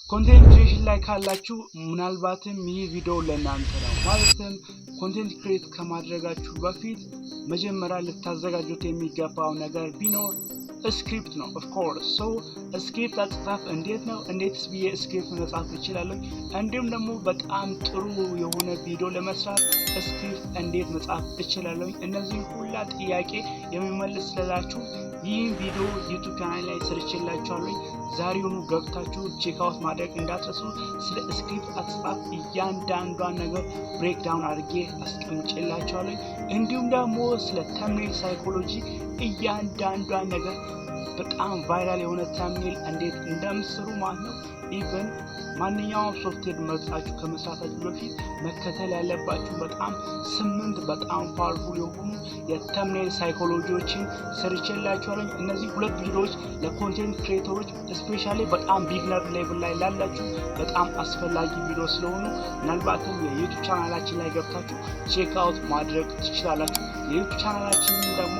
Content creation ላይ ካላችሁ ምናልባትም ይህ ቪዲዮ ለእናንተ ነው። ማለትም content create ከማድረጋችሁ በፊት መጀመሪያ ልታዘጋጁት የሚገባው ነገር ቢኖር script ነው። Of course, so script አጻጻፍ እንዴት ነው? እንዴትስ ብዬ script መጻፍ እችላለሁ? እንዲሁም ደግሞ በጣም ጥሩ የሆነ ቪዲዮ ለመስራት script እንዴት መጻፍ እችላለሁ? እነዚህን ሁላ ጥያቄ የሚመልስላችሁ ይህን ቪዲዮ YouTube channel ላይ ሰርቼላችኋለሁ። ዛሬውኑ ገብታችሁ check out ማድረግ እንዳትረሱ። ስለ script አጻጻፍ እያንዳንዷን ነገር break down አድርጌ አስቀምጬላችኋለሁ። እንዲሁም ደግሞ ስለ thumbnail psychology እያንዳንዷን ነገር፣ በጣም viral የሆነ thumbnail እንዴት እንደምትሰሩ ማለት ነው። Even ማንኛውም ሶፍትዌር መርጣችሁ ከመስራታችሁ በፊት መከተል ያለባችሁ በጣም ስምንት በጣም powerful የሆኑ የ thumbnail psychology ዎችን ሰርቼላችኋለሁ። እነዚህ ሁለት ቪዲዮዎች ለ content creator ኦች፣ especially በጣም beginner level ላይ ላላችሁ በጣም አስፈላጊ ቪዲዮ ስለሆኑ ምናልባትም የ YouTube channel ኣችን ላይ ገብታችሁ check out ማድረግ ትችላላችሁ። የ YouTube channel ኣችንን ደግሞ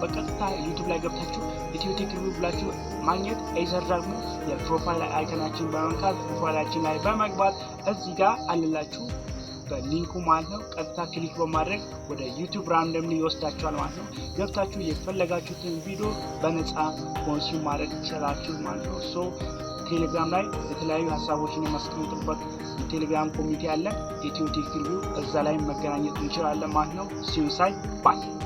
በቀጥታ YouTube ላይ ገብታችሁ Ethio Tech Review ብላችሁ ማግኘት፣ either ደግሞ የ profile icon ኣችን በመንካት profile ኣችን ላይ በመግባት እዚህ ጋር አለላችሁ በ link ኡ ማለት ነው። ቀጥታ click በማድረግ ወደ YouTube randomly ይወስዳችኋል ማለት ነው። ገብታችሁ የፈለጋችሁትን ቪዲዮ በነፃ consume ማድረግ ትችላላችሁ ማለት ነው። So ቴሌግራም ላይ የተለያዩ ሀሳቦችን የማስቀምጥበት የቴሌግራም community አለ። Ethio Tech Review፣ እዛ ላይ መገናኘት እንችላለን ማለት ነው። See you inside, bye.